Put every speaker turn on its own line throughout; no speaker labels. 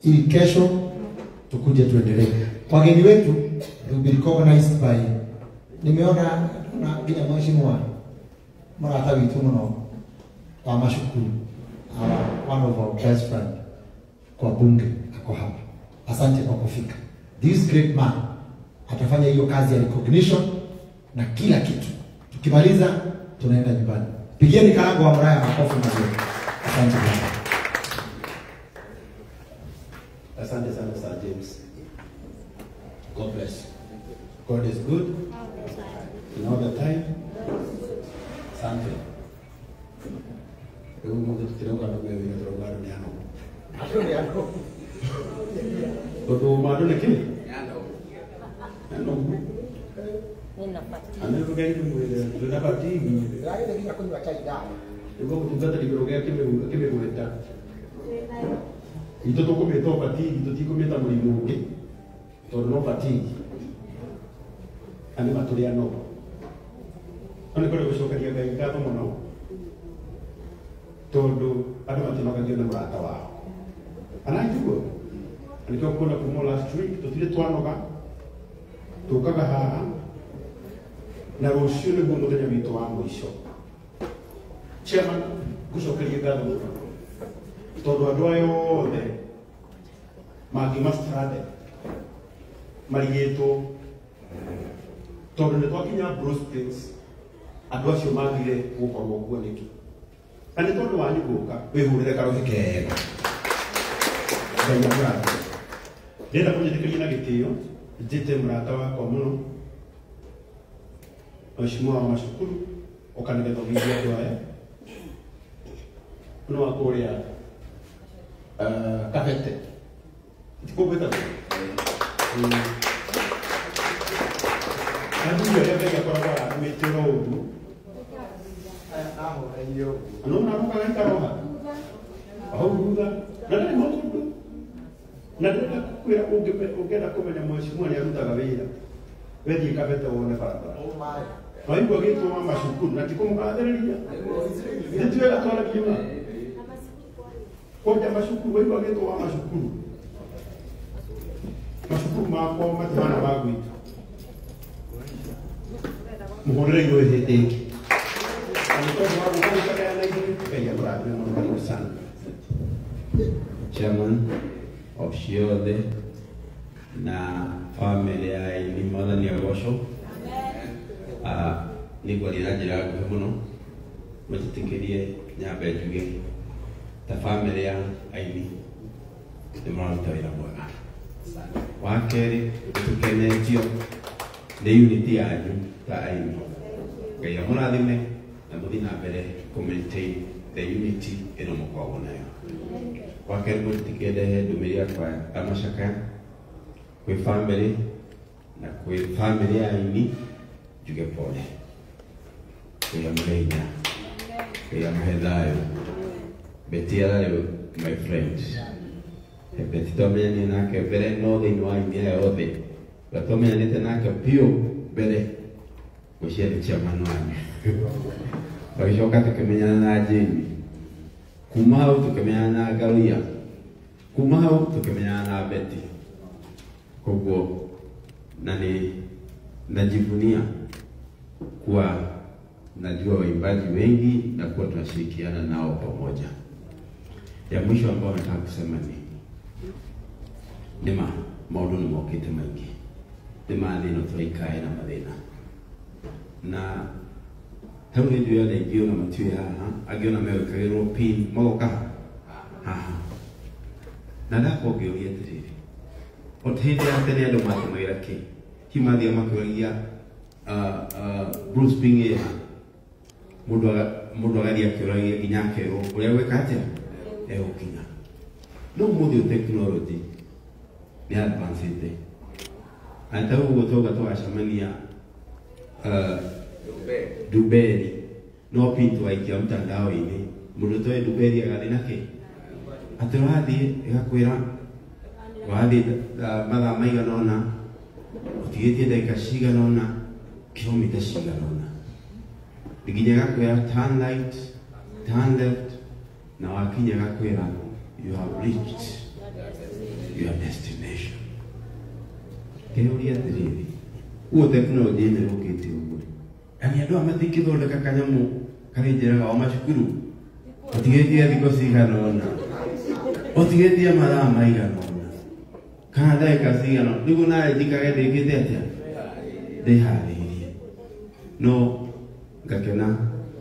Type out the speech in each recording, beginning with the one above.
Ili kesho tukuje tuendelee. Wageni wetu will be recognized by, nimeona na nginya mheshimiwa murata witu muno wa Mashukuru, one of our best friend kwa bunge ako hapa. Asante kwa kufika. This great man atafanya hiyo kazi ya recognition na kila kitu. Tukimaliza tunaenda nyumbani. Pigieni Karangu wa Muraya makofi mazuri. Asante sana.
Asante sana Sir James. God bless you. God is good in all the time. Asante. Rĩu ũmũthĩ tũtirauga andũ me wĩra, tũrauga andũ nĩ anogu.
Andũ nĩ anogu.
Tondũ ma andũ nĩ kĩ? Nĩ anogu. Nĩ mwĩre ndwĩna fatigue.
Ndĩragĩte nginya kũnyua chai ndawa.
Nĩguo mũtungatĩri igũrũ gĩa akĩmĩgweta. Itũ tũkũmĩta o fatigue, tũtikũmĩta mũrimũ ũngĩ tondũ no fatigue. Na nĩ ma tũrĩ anogu. No nĩ kwenda gũcokeria Ngai ngatho mũno tondũ andũ matinogagio nĩ mũrata wao. Kana tiguo? Na nĩkĩo kuona kuma last week tũtirĩ twanoga, tũkaga haha na rũciũ nĩguo mũthenya witũ wa mũico. Chairman, ngũcokerie ngatho mũno tondũ andũ aya othe mangiuma stranded marigĩtwo tondũ nĩ twakinya Blue Springs andũ acio magire gũkorwo kuo nĩkĩ? Na nĩ tondũ wanyu gũka wĩhũrĩre karũhĩ kega. Ngai amũrathime. Ndĩrenda kũnyitĩkĩria na gĩtĩo njĩte mũrata wakwa mũno Mheshimiwa wa Mashukuru ũka nĩgetha ũgeithie andũ aya. Ũyũ wa kũrĩa Kabete. Tikuo gwĩtagwo? Athuri arĩa Ngai akoragwo arathimĩte oro ũguo. No ũraroka gaikara o ha? Hau thutha. Na ndarĩ maũndũ. Na ndĩrenda gũkwĩra ũngĩenda kũmenya mheshimiwa nĩ arutaga wĩra, wethiĩ Kabete wone barabara. Waigua gĩtwo wa Mashukuru na ti kũmũgathĩrĩria. Nĩ ti wega twaragie ma. Kwanja Mashukuru, waigua gĩtwo wa Mashukuru. Mashukuru makwa matihana ma gwitũ. Mũhũrĩre igũrũ hĩndĩ ĩngĩ. Na nĩ tondũ wa gũka gũcakaya na ithuĩ, Ngai amũrathime mũno, karibu sana.
Chairman of ciothe na family ya aini Mwathani agocwo. Nĩ ngwaria na njĩra nguhĩ mũno, mũnjĩtĩkĩrie nyambe njuge ta family ya aini nĩ mũraruta wĩra mwega. Wa kerĩ, nĩtũkenetio nĩ unity yanyu ta aini. Ngai amũrathime na mũthiĩ na mbere kũ maintain the unity ĩno mũkoragwo nayo. Wa kerĩ, mũnjĩtĩkĩrie ndehe ndũmĩrĩri yakwa ya macakaya kwĩ family na kwĩ family ya aini, njuge pole. Ngai amũhe hinya, Ngai amũhe thayũ. Betty ararĩ my friend. Betty twamenyanire nake mbere no thĩinĩ wa aini aya othe ũrĩa twamenyanĩte nake biũ mbere ngwĩciria nĩ chairman wanyu. Tũgĩcoka tũkĩmenyana na Jamie, kuma hau tũkĩmenyana na Ngaruiya, kuma hau tũkĩmenyana na Betty. Koguo na nĩ najivunia kuwa najua waimbaji wengi na kuwa tunashirikiana nao pamoja. Ya mwisho ambao nataka kusema ni nĩma maũndũ nĩ mokĩte maingĩ, nĩ ma thĩ ĩno tũraikara na mathĩna, na hau nĩ njũĩ andũ aingĩ ona matiũĩ haha, angĩ ona megwĩkagĩrwo pin magoka haha. Na ndakorwo ngĩũria atĩrĩrĩ, o ta hĩndĩ ya tene andũ matũmagĩra kĩ? Hihi mathiaga makĩũragia Bruce Spring ĩ ha? Mũndũ agathiĩ akĩũragia nginya akerwo ũrĩa gwĩka atĩa egũkinya. No ũmũthĩ ũyũ technology nĩ advanced. Na ta ũguo twauga tũgacemania Nduberi, no pin twaikia mtandao-inĩ, mũndũ ũtoĩ Nduberi agathiĩ na kĩ? Atĩ ũrathiĩ ĩgakwĩra ũrathiĩ mathaa maigana ũna, ũtigĩtie ndagĩka cigana ũna, kilomita cigana ũna. Nginya ĩgakwĩra turn right, turn left, na wakinya ĩgakwĩra you have reached. your destination. Kĩũria atĩrĩrĩ, ũguo tekinoronjĩ ĩno yũkĩte ũguo, yani andũ aya matingĩthondeka kanyamũ karĩnjĩraga o macukuru ũtigĩtie thikũ cigana ũna, ũtigĩtie mathaa maigana ũna, kana ndagĩka cigana ũna, nĩguo nawe njikage ndĩkĩte atĩa, ndĩharĩirie. No ngakena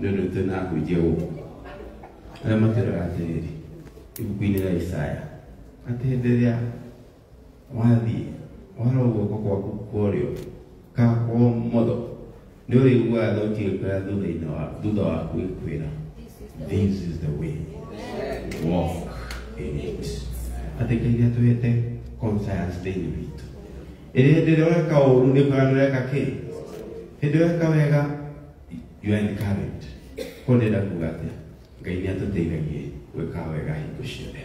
nĩ ũndũ twĩna ahunjia gũkũ arĩa matwĩraga atĩrĩrĩ ibuku-inĩ rĩa Isaya atĩ hĩndĩ ĩrĩa wathiĩ warora guoko gwaku kwa ũrĩo kana kwa ũmotho nĩ ũrĩiguaga thauti ĩgĩkwĩra thutha waku ĩgĩkwĩra this is the way, walk in it. Atĩ Ngai nĩatũhete conscience thĩinĩ witũ ĩrĩa hĩndĩ ĩrĩa ũreka ũru nĩ kwĩra nĩ ũreka kĩ, hĩndĩ ĩrĩa ũreka wega you are encouraged. Koguo ndĩrenda kuga atĩa, Ngai nĩ atũteithagie gwĩka wega hingo ciothe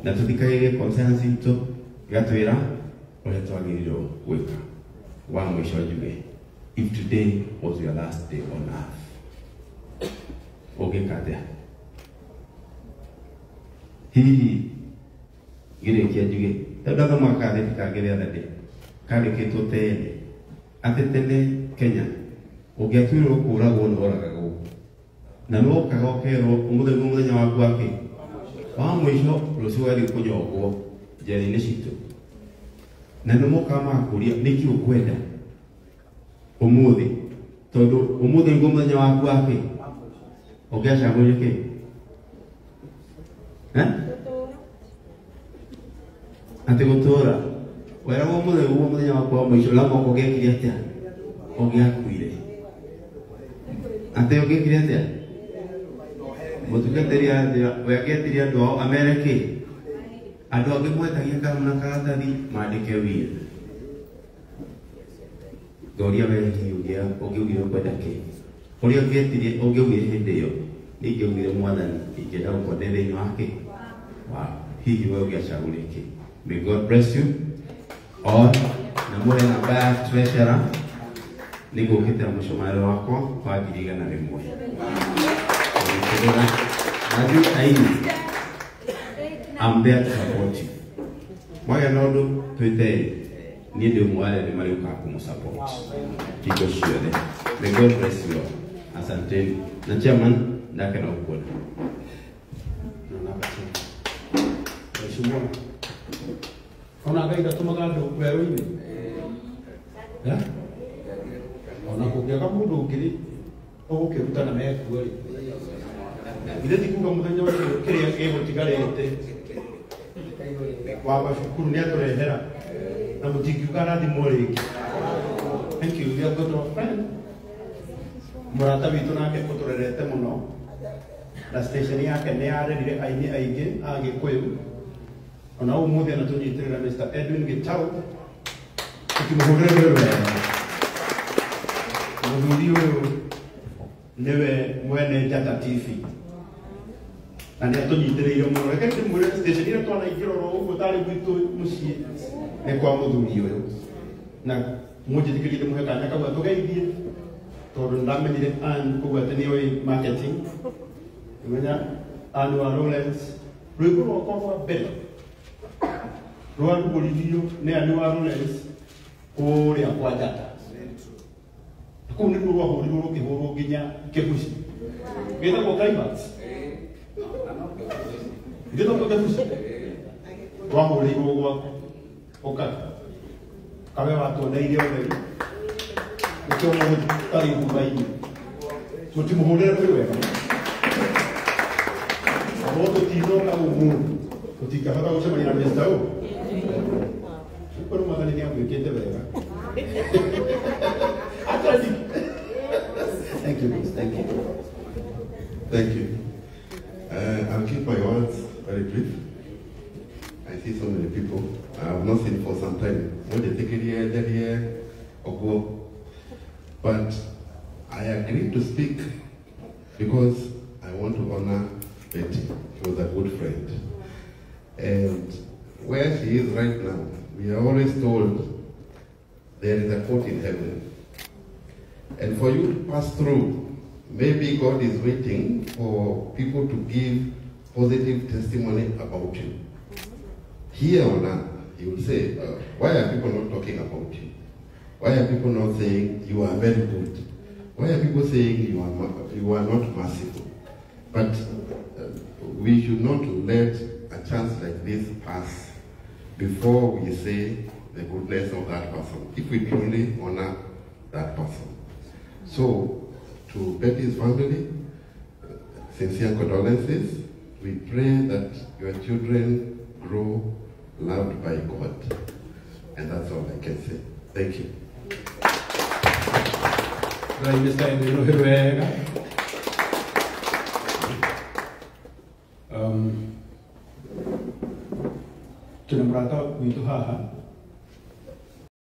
na tũthikagĩrĩrie conscience itũ ĩgatwĩra ũrĩa twagĩrĩirwo gwĩka. Wa mũico njuge, if today was your last day on earth, ũngĩka atĩa? Hihi ngĩrĩkia njuge, tondũ ndathomaga katheti kangĩ the other day kandĩkĩtwo tene atĩ tene Kenya ũngĩatuĩrwo kũũragwo nĩ woragagwo na nĩ wokaga ũkerwo ũmũthĩ nĩguo mũthenya waku wa kĩ wa mũico, rũciũ ũgathiĩ kũnyongwo njera-inĩ citũ, na nĩ mokaga magakũria nĩkĩ ũkwenda ũmũthĩ tondũ ũmũthĩ nĩguo mũthenya waku wa kĩ, ũngĩacagũrire kĩ? Atĩ gũtũũra weragwo ũmũthĩ nĩguo mũthenya waku wa mũico, na moko ũngĩekire atĩa? Ũngĩakuire. Atĩ ũngĩekire atĩa? Mũtungatĩri we angĩetirie andũ ao amere kĩ? Andũ angĩ mwetagia karamu na karatathi mandĩke will. Ngoria we hihi ũngĩaugire ũkwenda kĩ? Ũrĩa ũngĩetirie ũngĩaugire hĩndĩ ĩyo nĩ ingĩaugire Mwathani ingĩenda gũkorwo ndĩ thĩinĩ wa kĩ? Wa hihi we ũngĩacagũrire kĩ? May God bless you all. Na mũhe namba ya treasurer nĩguo ũkĩte mũcemanio wakwa wa 100,000. Najua aini, I'm there to support you. Mwagĩa na ũndũ twĩte niĩ ndĩ ũmwe wa arĩa marĩũkaga kũmũ-support hingo ciothe. May God bless you all. Asanteni. Na chairman, ndakena gũkuona.
Mheshimiwa, ona Ngai ndatũmaga andũ werũ-inĩ. Ona kũngĩaga mũndũ ũngĩ-rĩ, ũgũkĩrutana mekuo rĩ, ithe ti kuga mũthenya ũcio kĩrĩa gĩgũtigarĩte wa macukuru nĩ atũrehera na mũtingiuga arathimwo rĩngĩ. Thank you. We have got our friend mũrata witũ nake ũtũrerete mũno na station yake nĩ yarerire aini aingĩ a Gĩkũyũ ona ũmũthĩ anatũnyitĩrĩra Mr. Edwin Gitau, tũkĩmũhũrĩra rwĩmbo wega. Mũthuri ũyũ nĩwe mwene Njata TV na nĩ atũnyitĩrĩire mũno. Reke ndĩmwĩre station ĩrĩa twanaingĩra oro ũguo tarĩ gwitũ mũciĩ nĩ kwa mũthuri ũyũ, na mũnjĩtĩkĩrie ndĩmũhe kanya kau atũgeithie tondũ nĩndamenyire Ann koguo atĩ nĩoĩ marketing. Menya Ann wa Lawrence, rwĩmbo rwakwa rwa mbere rwarugũririo nĩ Ann wa Lawrence kũrĩa kwa Njata. Kũu nĩruo rwahũrirwo rũkĩhũrwo nginya Kĩbuci. Gĩtagwo Climax. Gĩtagwo Kĩbuci. Rwahũrĩirwo gwaku ũka kawe watuoneire ũtheri nĩkĩo mũndũ tarĩ nduma-inĩ. Tũtimũhũrĩre rwĩ wega no tũtinoka ũmũthĩ tũtingĩhota gũcemania na Mr. O. Korwo Mwathani nĩamwĩkĩte wega. Atani. Thank you, thank you.
Thank you. I'll keep my words very brief. I see so many people I have not seen for some time. But I agreed to speak because I want to honor Betty. She was a good friend. And where she is right now, we are always told there is a court in heaven. And for you to pass through, maybe God is waiting for people to give positive testimony about you. Here on earth. You will say, why are people not talking about you? Why are people not saying you are very good? Why are people saying you are not merciful? But we should not let a chance like this pass before we say the goodness of that person, if we truly honor that person. So, to Betty's family, sincere condolences. We pray that your children grow loved by God. And that's all I can say. Thank you.
Tuna murata witũ haha